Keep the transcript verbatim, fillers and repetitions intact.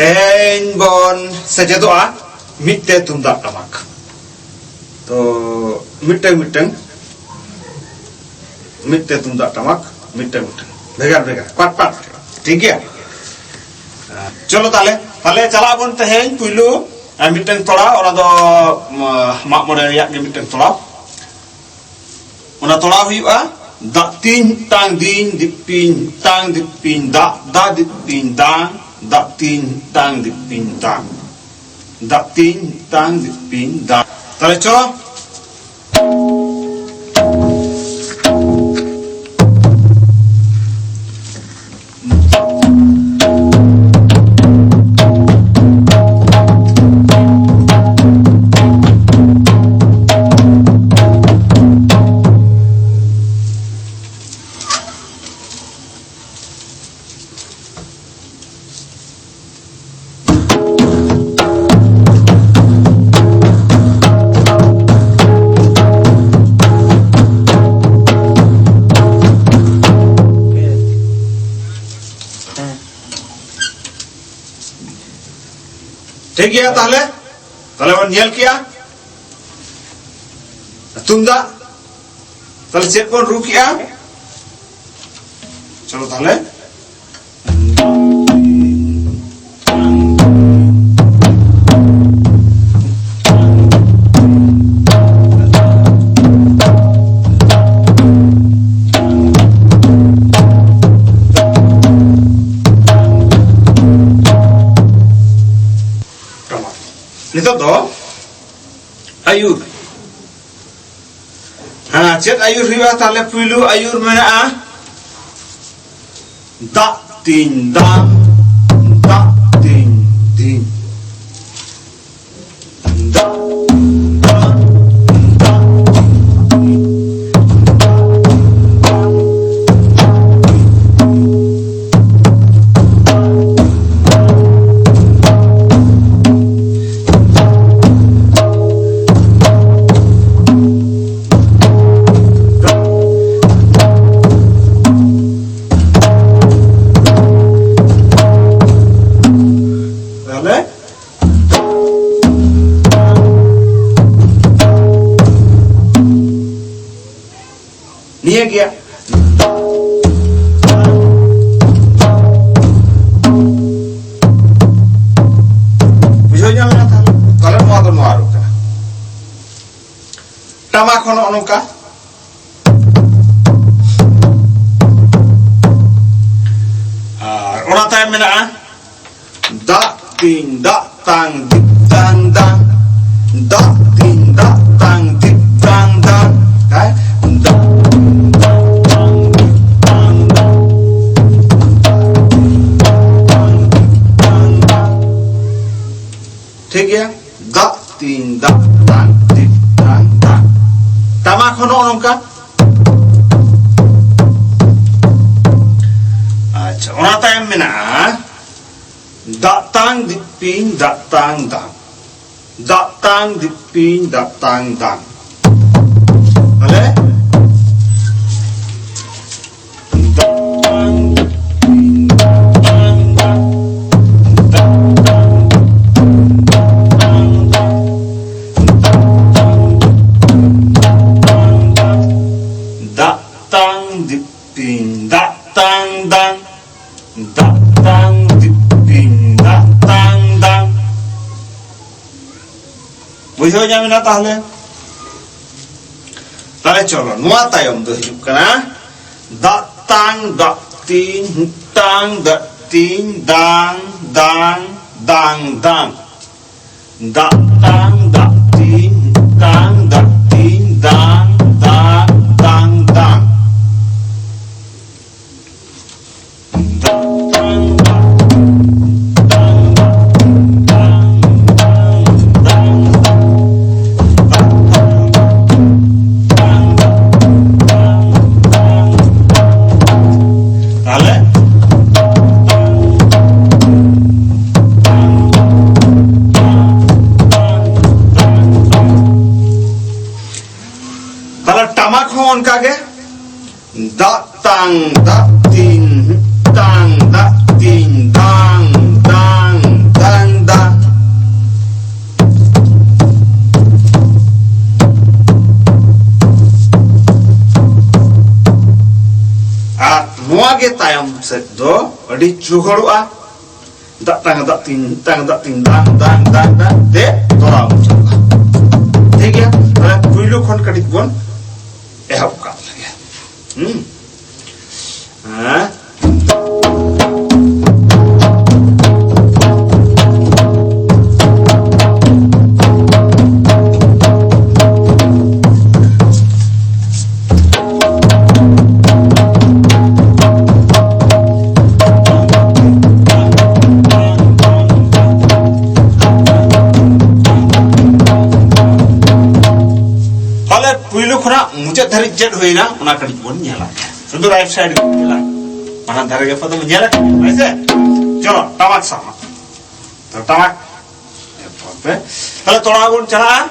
ᱛᱮᱦᱮᱧ ᱵᱚᱱ ᱥᱮᱪᱮᱫᱚᱜᱼᱟ ᱢᱤᱫ ᱛᱮ ᱛᱩᱢᱫᱟᱜ ᱴᱟᱢᱟᱠ᱾ ᱛᱚ ᱢᱤᱫᱴᱟᱝ ᱢᱤᱫᱴᱟᱝ, ᱢᱤᱫ ᱛᱮ ᱛᱩᱢᱫᱟᱜ ᱴᱟᱢᱟᱠ, ᱢᱤᱫᱴᱟᱝ ᱢᱤᱫᱴᱟᱝ, ᱵᱷᱮᱜᱟᱨ ᱵᱷᱮᱜᱟᱨ, ᱯᱟᱴ ᱯᱟᱴ᱾ ᱴᱷᱤᱠ ᱜᱮᱭᱟ? ᱪᱚᱞᱚ ᱛᱟᱦᱞᱮ, ᱛᱟᱦᱞᱮ ᱪᱟᱞᱟᱜ ᱟᱵᱚᱱ ᱛᱮᱦᱮᱧ ᱯᱩᱭᱞᱩ, ᱟᱨ ᱢᱤᱫᱴᱟᱝ ᱛᱚᱲᱟᱣ, ᱚᱱᱟ ᱫᱚ ᱩᱢ, ᱢᱟᱜ ᱢᱚᱬᱮ ᱨᱮᱭᱟᱜ ᱜᱮ ᱢᱤᱫᱴᱟᱝ ᱛᱚᱲᱟᱣ᱾ ᱚᱱᱟ ᱛᱚᱲᱟᱣ ᱦᱩᱭᱩᱜᱼᱟ, ᱫᱟᱜ ᱛᱤᱧ ᱛᱟᱝ ᱫᱤᱧ ᱫᱤᱯᱤᱧ ᱛᱟᱝ ᱫᱤᱯᱤᱧ ᱫᱟᱜ ᱫᱟ ᱫᱤᱯᱤᱧ ᱫᱟᱝ, ᱫᱟᱜ ᱛᱤᱧ ᱛᱟᱝ ᱫᱤᱯᱤᱧ ᱫᱟᱝ, ᱫᱟᱜ ᱛᱤᱧ ᱛᱟᱝ ᱫᱤᱯᱤᱧ ᱫᱟᱝ᱾ ᱛᱟᱦᱞᱮ ᱪᱚ᱾ ᱴᱷᱤᱠ ᱜᱮᱭᱟ, ᱛᱟᱦᱞᱮ, ᱛᱟᱦᱞᱮ ᱵᱚᱱ ᱧᱮᱞ ᱠᱮᱜᱼᱟ ᱛᱩᱢᱫᱟᱜ, ᱛᱟᱦᱞᱮ ᱪᱮᱫ ᱵᱚᱱ ᱨᱩ ᱠᱮᱜᱼᱟ? ᱪᱚᱞᱚ ᱛᱟᱦᱞᱮ᱾ ᱱᱤᱛᱚᱜ ᱫᱚ ᱟᱹᱭᱩᱨ᱾ ᱦᱮᱸ, ᱪᱮᱫ ᱟᱹᱭᱩᱨ ᱦᱩᱭᱩᱜᱼᱟ? ᱛᱟᱦᱞᱮ ᱯᱩᱭᱞᱩ ᱟᱹᱭᱩᱨ ᱢᱮᱱᱟᱜᱼᱟ, ᱫᱟᱜ ᱛᱤᱧ ᱫᱟᱜ, ᱫᱟᱜ ᱛᱤᱧ ᱫᱤᱧ᱾ ᱫᱟᱜ, ᱫᱟᱜ, ᱫᱟᱜ, ᱫᱟᱜ, ᱫᱟᱜ, ᱫᱟᱜ᱾ ᱜᱮᱭᱟ᱾ ᱵᱩᱡᱷᱟᱹᱣ ᱧᱟᱢ ᱮᱱᱟ ᱛᱟᱦᱞᱮ? ᱛᱟᱦᱞᱮ ᱱᱚᱣᱟ ᱫᱚ ᱱᱚᱣᱟ ᱨᱩᱯ ᱠᱟᱱᱟ᱾ ᱴᱟᱢᱟᱠ ᱦᱚᱸ ᱱᱚᱜᱼᱚ ᱱᱚᱝᱠᱟ᱾ ᱟᱨ ᱚᱱᱟ ᱛᱟᱭᱚᱢ ᱢᱮᱱᱟᱜᱼᱟ ᱫᱟᱜ ᱛᱤᱧ ᱫᱟᱜ ᱛᱟᱝ ᱫᱤᱯ ᱛᱟᱝ ᱫᱟᱝ, ᱫᱟᱜ ᱛᱤᱧ ᱫᱟᱜ ᱛᱟᱝ ᱫᱤᱯ ᱛᱟᱝ ᱫᱟᱝ᱾ ᱦᱮᱸ? ᱫᱟᱜ ᱛᱤᱧ ᱫᱟᱜ ᱛᱟᱝ ᱫᱤᱯ ᱛᱟᱝ ᱫᱟᱝ, ᱫᱟᱜ ᱛᱤᱧ ᱫᱟᱜ ᱛᱟᱝ ᱫᱤᱯ ᱛᱟᱝ ᱫᱟᱝ᱾ ᱴᱷᱤᱠ ᱜᱮᱭᱟ? ᱫᱟᱜ ᱛᱤᱧ ᱫᱟᱜ ᱛᱟᱝ ᱫᱤᱯ ᱛᱟᱝ ᱫᱟᱝ᱾ ᱴᱟᱢᱟᱠ ᱦᱚᱸ ᱱᱚᱜᱼᱚ ᱱᱚᱝᱠᱟ᱾ ᱟᱪᱪᱷᱟ, ᱚᱱᱟ ᱛᱟᱭᱚᱢ ᱢᱮᱱᱟᱜᱼᱟ ᱫᱟᱜ ᱛᱟᱝ ᱫᱤᱯᱤᱧ ᱫᱟᱜ ᱛᱟᱝ ᱫᱟᱝ, ᱫᱟᱜ ᱛᱟᱝ ᱫᱤᱯᱤᱧ ᱫᱟᱜ ᱛᱟᱝ ᱫᱟᱝ᱾ ᱛᱟᱦᱞᱮ ᱫᱟᱜ ᱛᱟᱝ ᱫᱤᱯᱤᱧ ᱫᱟᱜ ᱛᱟᱝ ᱫᱟᱝ, ᱫᱟᱜ ᱛᱟᱝ ᱫᱤᱯᱤᱧ ᱫᱟᱜ ᱛᱟᱝ ᱫᱟᱝ, ᱫᱟᱜ ᱛᱟᱝ ᱫᱤᱯᱤᱧ ᱫᱟᱜ ᱛᱟᱝ ᱫᱟᱝ᱾ ᱫᱟᱜ ᱛᱟᱝ ᱫᱤᱯᱤᱧ ᱫᱟᱜ ᱛᱟᱝ ᱫᱟᱝ᱾ ᱵᱩᱡᱷᱟᱹᱣ ᱧᱟᱢ ᱮᱱᱟ ᱛᱟᱦᱞᱮ? ᱛᱟᱦᱞᱮ ᱪᱚᱞᱚ, ᱱᱚᱣᱟ ᱛᱟᱭᱚᱢ ᱫᱚ ᱦᱤᱡᱩᱜ ᱠᱟᱱᱟ ᱫᱟᱜ ᱛᱟᱝ ᱫᱟᱜ ᱛᱤᱧ ᱦᱩᱴᱟᱝ ᱫᱟᱜ ᱛᱤᱧ ᱫᱟᱝ ᱫᱟᱝ ᱫᱟᱝ ᱫᱟᱝ᱾ ᱫᱟᱜ ᱛᱟᱝ ᱫᱟᱜ ᱛᱤᱧ ᱦᱩᱴᱟᱝ ᱫᱟᱜ ᱛᱤᱧ ᱫᱟᱝ ᱫᱟᱝ ᱫᱟᱝ ᱫᱟᱝ᱾ ᱛᱟᱦᱞᱮ ᱛᱟᱦᱞᱮ ᱴᱟᱢᱟᱠ ᱦᱚᱸ ᱚᱱᱠᱟ ᱜᱮ, ᱫᱟᱜ ᱛᱟᱝ ᱫᱟᱜ ᱛᱤᱧ ᱦᱩᱴᱟᱝ ᱫᱟᱜ ᱛᱤᱧ ᱫᱟᱝ ᱫᱟᱝ ᱫᱟᱝ ᱫᱟᱝ᱾ ᱜᱮ ᱛᱟᱭᱚᱢ ᱥᱮᱫ ᱫᱚ ᱟᱹᱰᱤ ᱪᱩᱦᱟᱹᱲᱚᱜᱼᱟ᱾ ᱫᱟᱜ ᱴᱟᱝ, ᱫᱟᱜ ᱛᱤᱧ, ᱴᱟᱝ, ᱫᱟᱜ ᱛᱤᱧ, ᱫᱟᱝ, ᱫᱟᱝ, ᱫᱟᱝ, ᱫᱟᱝ ᱛᱮ ᱛᱚᱨᱟᱣ ᱢᱩᱪᱟᱹᱫᱚᱜᱼᱟ᱾ ᱴᱷᱤᱠ ᱜᱮᱭᱟ? ᱛᱟᱦᱞᱮ ᱯᱩᱭᱞᱩ ᱠᱷᱚᱱ ᱠᱟᱹᱴᱤᱡ ᱵᱚᱱ ᱮᱦᱚᱵ ᱠᱟᱜ ᱞᱮᱜᱮ᱾ ᱦᱩᱸ᱾ ᱦᱮᱸ᱾ ᱛᱟᱦᱞᱮ ᱯᱩᱭᱞᱩ ᱠᱷᱚᱱᱟᱜ ᱢᱩᱪᱟᱹᱫ ᱫᱷᱟᱹᱨᱤᱡ ᱪᱮᱫ ᱦᱩᱭᱱᱟ, ᱚᱱᱟ ᱠᱟᱹᱴᱤᱡ ᱵᱚᱱ ᱧᱮᱞᱟ᱾ ᱥᱩᱫᱷᱩ right side ᱜᱮ ᱧᱮᱞᱟ, ᱵᱟᱱᱟᱨ ᱫᱷᱟᱨᱮ ᱜᱮ ᱯᱚᱫᱚᱢ ᱧᱮᱞᱟ, ᱦᱮᱸ ᱥᱮ? ᱪᱚᱞᱚ, ᱴᱟᱢᱟᱠ ᱥᱟᱵ ᱢᱟ᱾ ᱛᱚ, ᱴᱟᱢᱟᱠ ᱮᱨᱯᱚᱨ ᱯᱮ᱾ ᱛᱟᱦᱞᱮ ᱛᱚᱲᱟ ᱵᱚᱱ ᱪᱟᱞᱟᱜᱼᱟ᱾